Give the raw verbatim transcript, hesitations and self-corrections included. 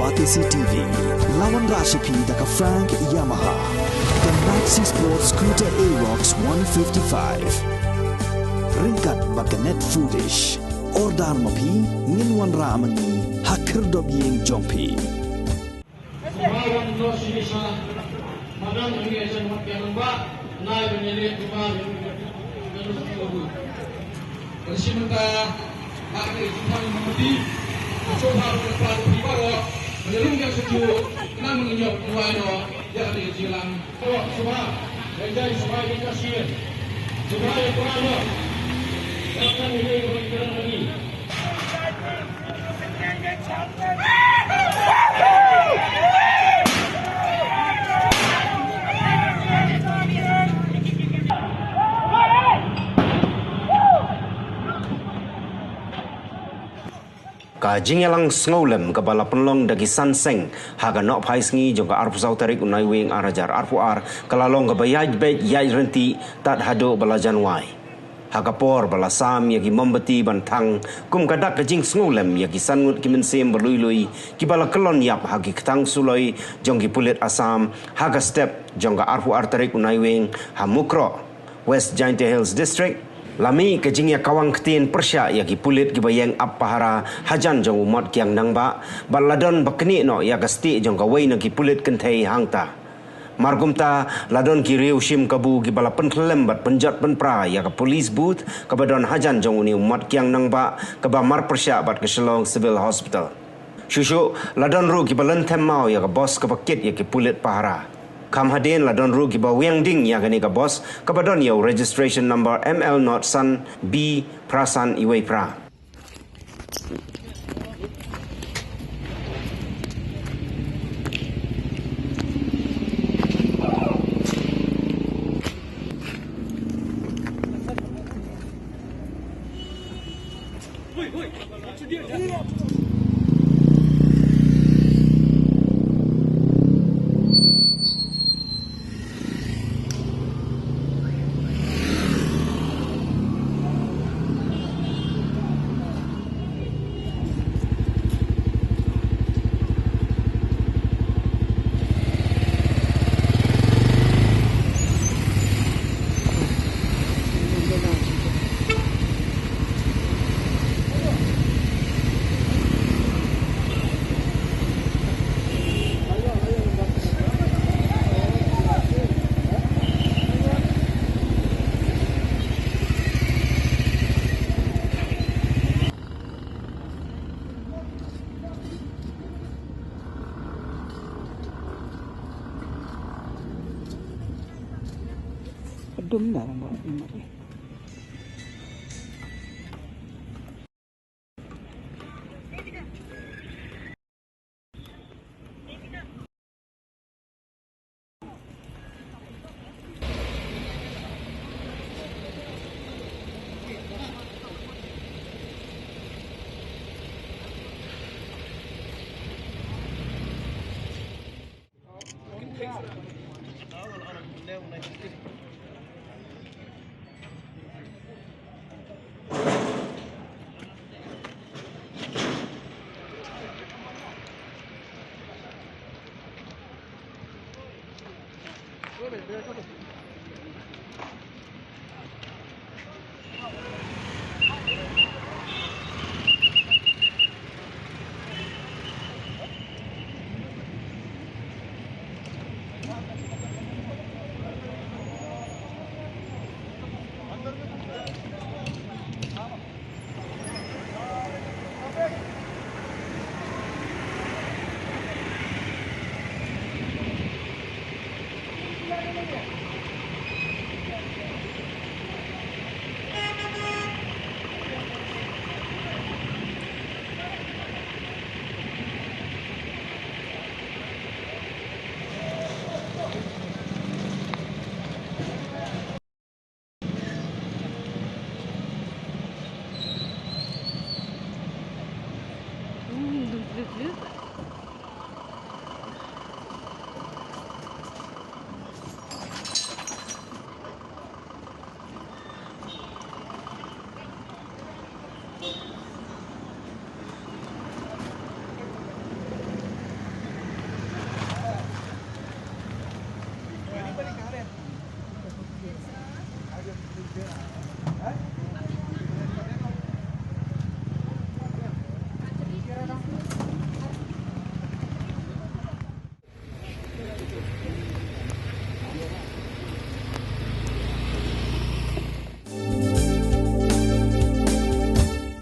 Batesi T V, la wanrah sha phi da ka Frank Yamaha, ka Maxi Sport Scooter Aerox one fifty-five. Ryngkat bad ka Net Foodish. Order ma phi, ngin wanrah ma ngi ha khyrdop ïing jong phi. Ka jingïalang sngewlem kaba la pynlong da ki san seng ha ka nohphai sngi jong ka arphew saw tarik u Naiwieng ar hajar arphew ar ka la long kaba ïaid beit ïaid ryntih tad haduh ba la jan wai. Ha ka por ba la sam ïa ki mombati ban thang kum ka dak ka jingsngewlem ïa ki san ngut ki mynsiem ba lui lui kiba la kyllon ïap ha ki ktang suloi jong ki pulit Assam ha ka step jong ka arphew ar tarik u Naiwieng ha Mukroh, West Jaintia Hills District, la mih ka jingïakawang ktien pyrshah ïa ki pulit kiba ïeng ap pahara hajan jong u Motkiang Nangbah bad la don ba knieh noh ïa ka stieh jong kawei na ki pulit kynthei hangta. Mar kumta, la don ki riew shim kabu kiba la pynkhyllem bad pynjot pynpra ïa ka police booth kaba don hajan jong une u Motkiang Nangbah kaba marpyrshah bad ka Shillong Civil Hospital. Shuh shuh, la don ruh kiba lynthem maw ïa ka bos kaba kit ïa ki pulit pahara. Kham hadien la don ruh kiba wiang ding ïa kane ka bos kaba don ïa u registration number M L not san B phra san iwei phra.